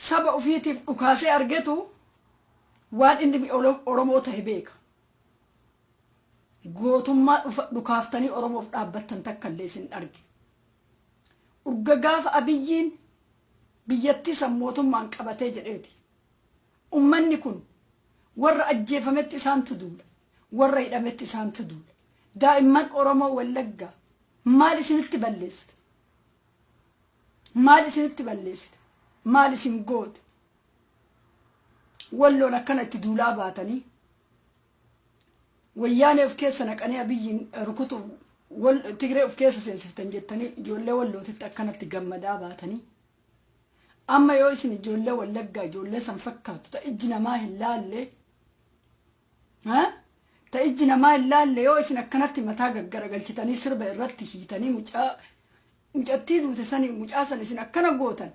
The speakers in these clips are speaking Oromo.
Saba ofiitiif dhukaasee argetu waan inni Oromoo ta'e beeka. Gootummaa dhukaaftanii Oromoof dhaabbattan takka illee isin arge. Urga gaafa Abiyyiin biyyattii san mootummaan qabatee jedheeti. Ummanni kun warra ajjeefametti isaantu duula. Warra hidhametti isaantu duula. Daa'imman Oromoo Wallaggaa maal isinitti balleessite? Maal isinitti balleessite? Maal isin goote? Walloon akkana itti duulaa baatanii wayyaanee of keessa naqanii Abiyyiin rukutuuf Tigree of keessa seensiftan jettanii ijoollee Wallootitti akkanatti gammadaa baatanii amma yoo isin ijoollee Wallaggaa ijoollee san fakkaattu ta ijji namaa hin laalle, ta ijji namaa hin laalle, yoo isin akkanatti mataa gaggaragalchitanii sirba irratti hiitanii mucaa mucattii duute sanii mucaa san isin akkana gootan,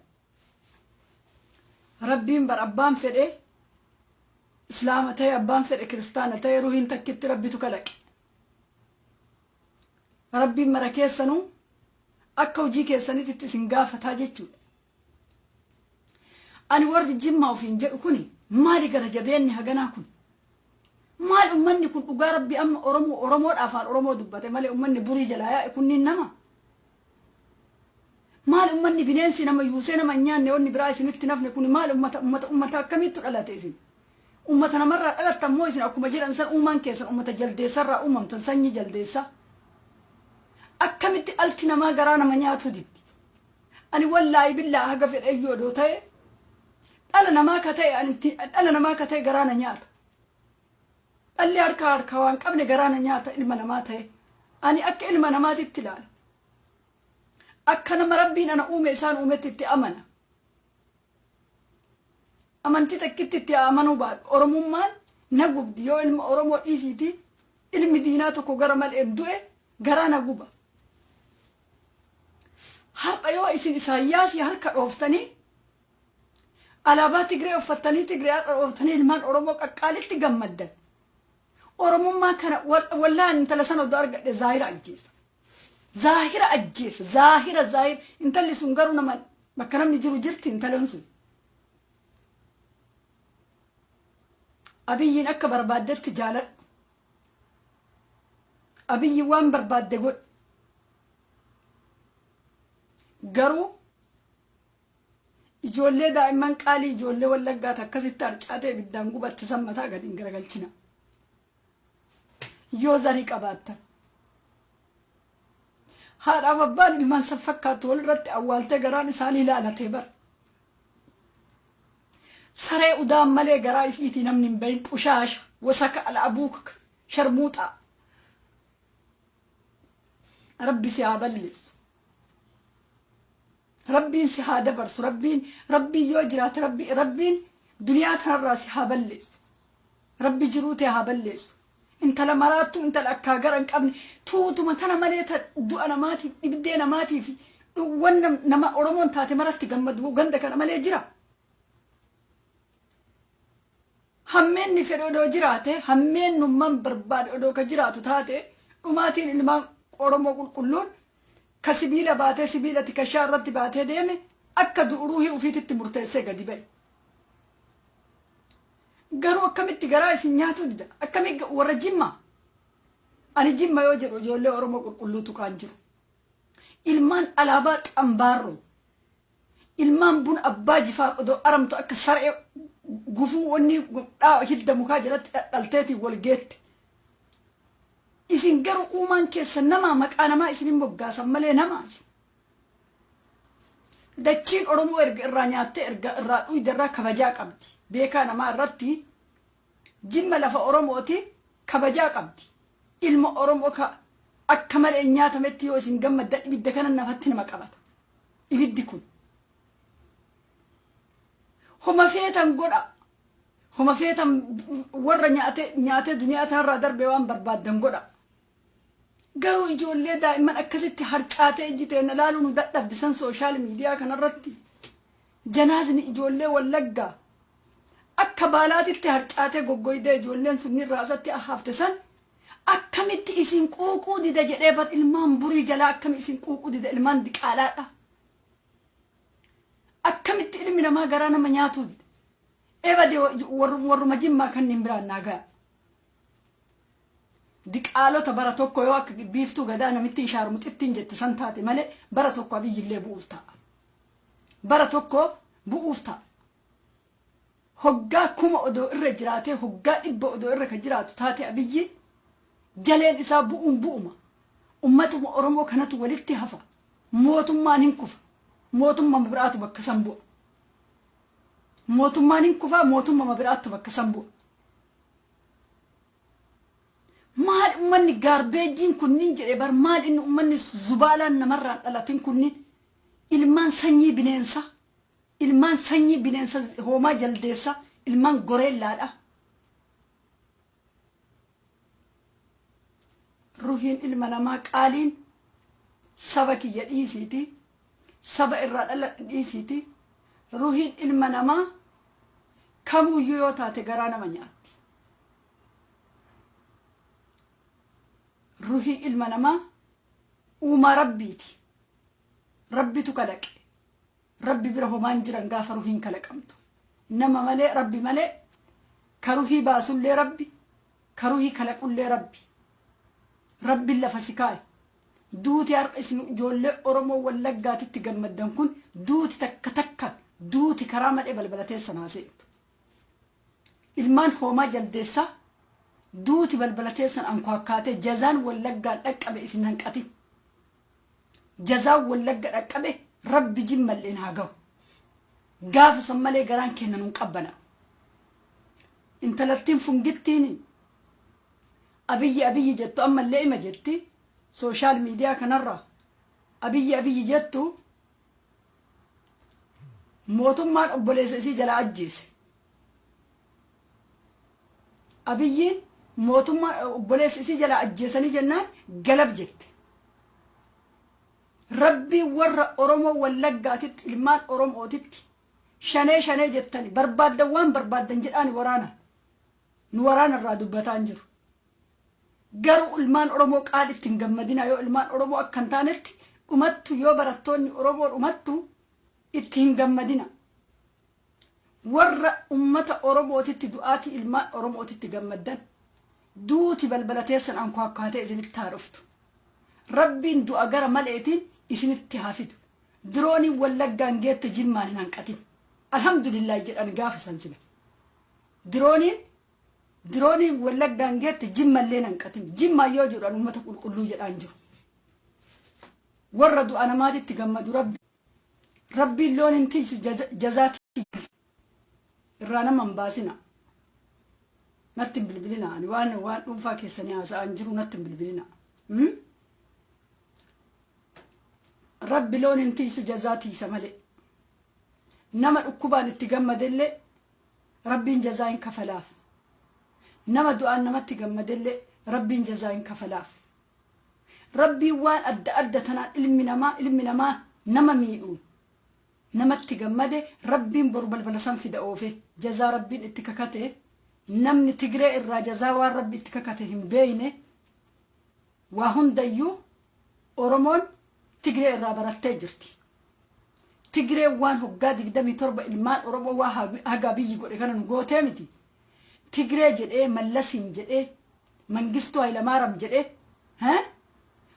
Rabbiin bar abbaan fedhe Islaama ta'e, abbaan fedhe Kiristaana ta'e, ruhiin takkitti Rabbitu kalaqe. Rabbiin mara keessanuu akka hojii keessanitti isin gaafataa jechuudha. Ani warri Jimmaa ofiin jedhu kuni maali gara jabeenni haganaa kun? Maal ummanni kun? Dhugaa Rabbi, amma Oromoo Oromoodha, afaan Oromoo dubbate malee ummanni burii jalaa yaa'e kunniin nama. Maal ummanni bineensi nama yuusee nama hin nyaanne, wanni biraa isinitti nafne kun maal? Ummata ummata ummata akkamiittu dhalate isin? Ummata namarraa dhalattan moo isin akkuma jedhan san uumaan keessan ummata jaldeessarraa uumamtan, sanyii jaldeessaa? Akkamitti dhalti namaa garaa nama nyaatu diddi? Ani wallaahi billaa haga fedhe iyyuu odoo ta'e dhala namaa ka ta'e, ani dhala namaa ka ta'e garaa na nyaata. Dhalli harka harka waan qabne garaa na nyaata ilma namaa ta'e. Ani akka ilma namaatitti ilaala. Akka nama Rabbiin ana uume isaan uumetti itti amana. Amantii takkitti itti amanuu baadhu. Oromummaan na gubdi. Yoo ilma Oromoo dhiisiiti ilmi diinaa tokko gara maleen du'e garaa na guba. Har'a yoo isin Isaayyaasii harka dhooftanii, alaabaa Tigree uffattanii, Tigree har'a dhooftanii ilmaan Oromoo qaqqaalitti gammaddan. Oromummaa kana wallaan intala sana odoo argadhe zaahira ajjeesa. Zaahira ajjeesa. Zaahira zaahira. Intalli sun garuu nama bakka namni jiru jirti intalan sun. Abiyyiin akka barbaaddetti jaaladhu. Abiyyi waan barbaadde godhi. Garuu ijoollee daa'imman qaalii ijoollee Wallaggaati akkasitti harcaatee ibiddaan gubatte san mataa gadi hin garagalchina. Yoo zarii qabaattan. Haadhaaf abbaan ilmaan san fakkaattu walirratti awwaaltee garaan isaanii ilaalatee bara. Saree udaan malee garaa isiitii namni hin bahin, qushaasha wasaka ala abuuka sharmuuxaa. Rabbi si haa balleessu. Rabbiin si haa dabarsu. Rabbiin yoo jiraate Rabbiin duniyaa kanarraa si haa balleessu. Rabbi jiruu ta'e haa balleessu. Intala maraattu, intala akkaa gara hin qabne, tuutuma tana malee du'a namaatiif, dhibdee namaatiif, wanna nama Oromoon taate maratti gammadu ganda kana malee jira. Hammeenni fedhe odoo jiraate, hammeennummaan barbaade odoo ka jiraatu taate, dhumaatiin ilmaan Oromoo qulqulluun ka sibiila baatee sibiila tikashaa irratti baatee deeme akka du'uruuhii ufiititti murteessee gadi ba'e. Garuu akkamitti garaa isin nyaatuu dida? Akkamitti warra Jimmaa? Ani Jimma yoo jedhu ijoollee Oromoo qulqulluutu kaan jiru. Ilmaan alaabaa xambaarroo. Ilmaan buna abbaa Jifaar odoo aramtu akka saree gufuu wanni hidda mukaa jalatti dhalteetiin wal geette. Isin garuu uumaan keessa namaa maqaa namaa isin hin moggaasan malee namaa isin. Dachiin Oromoo erga irraa nyaattee erga irraa dhuyde irraa kabajaa qabdi. Beekaa namaa irratti Jimma lafa Oromooti, kabajaa qabdi. Ilma Oromoo ka akka malee nyaatametti yoo isin gammaddan ibidda kana nafatti nama qabata. Ibiddi kun. Homa feetan godha. Homa feetan warra nyaatee nyaatee duniyaa tanarraa darbee waan barbaaddan godha. Garuu ijoollee daa'imman akkasitti harcaatee ijji teenya laaluu nu dadhabde san social media kanarratti janaazni ijoollee Wallaggaa akka baalaatitti harcaatee goggoydee ijoolleen sun irraa asatti hafte san akkamitti isin quuquu dida jedhee bar, ilmaan burii jalaa akkami isin quuquu dida, ilmaan diqaalaadha. Akkamitti ilmi namaa garaa nama nyaatu ebade warruma Jimmaa kanneen biraan naagaa. Diqaalota bara tokko yoo akka biiftuu gadaa namitti hin shaarmuxittiin jette san taate malee bara tokko Abiyyillee bu'uuf ta'a. Bara tokko bu'uuf ta'a. Hoggaa 1000 odoo irra jiraatee hoggaa 100 odoo irra kan jiraatu taate Abiyyi jaleen isaa bu'uun bu'uma. Ummatuma Oromoo kanatu walitti hafa. Mootummaan hin kufa. Mootummaa biraatu bakka san bu'a. Mootummaan hin kufa, mootummaa biraatu bakka san bu'a. Maal ummanni gaarbeejiin kunniin jedhee bar maal inni ummanni zubaalaan namarraan dhalatin kunniin ilmaan sanyii bineensa, ilmaan sanyii bineensa hoomaa jaldeessa, ilmaan goreellaadha. Ruhiin ilma namaa qaaliin saba kiyya dhiisiiti, saba irraa dhala dhiisiiti. Ruhiin ilma namaa kamuyyuu yoo taate garaa nama nyaatti. Ruhii ilma namaa uumaa Rabbiiti. Rabbitu kalaqe. Rabbi bira homaan jiran gaafa ruhiin kalaqamtu. Nama malee Rabbi malee ka ruhii baasullee Rabbi, ka ruhii kalaqullee Rabbi. Rabbiin lafa si kaa'e. Duuti har'a isin ijoollee Oromoo Wallaggaatitti gammaddan kun duuti takka takka duuti karaa malee balbala teessan haasa'ettu. Ilmaan hoomaa jaldeessaa duuti balbala teessan ankoakkaatee jazaan Wallaggaan dhaqqabe isin hanqatin. Jazaan Wallagga dhaqqabe Rabbi Jimmalleen haa gahu. Gaafa san malee garaan keenya nun qabbana. Intalattiin fungittiin Abiyyi Abiyyi jettu ammallee ima jetti sooshaal miidiyaa kanarra Abiyyi Abiyyi jettu mootummaan obboleessa isii jalaa ajjeese. Abiyyiin mootummaan obboleessa isii jalaa ajjeesanii jennaan galab jette. Rabbiin warra Oromoo Wallaggaatitti ilmaan Oromootitti shanee shanee jettani barbaaddan waan barbaaddan jedhaani waraana. Nu waraana irraa dubbataa hin jiru. Garuu ilmaan Oromoo qaalitti hin gammadina yoo ilmaan Oromoo akka hin taanetti dhumattu yoo barattoonni Oromoo dhumattu itti hin gammadina. Warra ummata Oromootitti du'aatii ilmaan Oromootitti gammaddan duuti balbala teessan ankoakkaatee isinitti haa dhuftu. Rabbiin du'a gara maleetiin isinitti haa fidu. Dirooniin Wallaggaan geette Jimmaan hin hanqatin. Alhamdulillah jedhan gaafa san sila. Dirooniin Wallaggaan geette Jimmallee hin hanqatin. Jimmaan yoo jedhan ummata qulqulluu jedhaan jiru. Warra du'a namaatitti gammadu Rabbi. Rabbiin loon hin tiisu jazaa tiisu. Irraa nama hin baasina. Natti hin bilbilina. Ani waan dhuunfaa keessanii haasa'an jiru natti hin bilbilina. Rabbi loon hin tiisu jazaa tiisa malee. Nama dhukkubaan itti gammadellee Rabbiin jazaa hin kafalaaf. Nama du'aan namatti gammadellee Rabbiin jazaa hin kafalaaf. Rabbiin waan adda adda tanaan ilmi namaa nama miidhuun namatti gammade Rabbiin boru balbala san fida oofe jazaa Rabbiin itti kakate namni Tigree irraa jazaa waan Rabbi itti kakate hin beeyne waa hundayyuu Oromoon Tigree irraa barattee jirti. Tigree waan hoggaa 27 ilmaan Oromoo waa haga biyyi godhe kana nu gootee miti. Tigree jedhee Mallasiin jedhee Mangistuu Hayilamaariyaam jedhee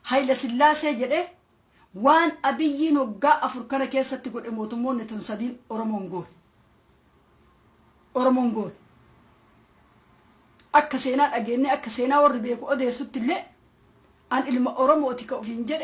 Hayila Sillaasee jedhee waan Abiyyiin hoggaa 4 kana keessatti godhe mootummoonni tun sadiin Oromoon goone. Oromoon goone. Akka seenaa dhageenye akka seenaa warri beeku odeessutti illee an ilma Oromooti ka ofiin jedhe.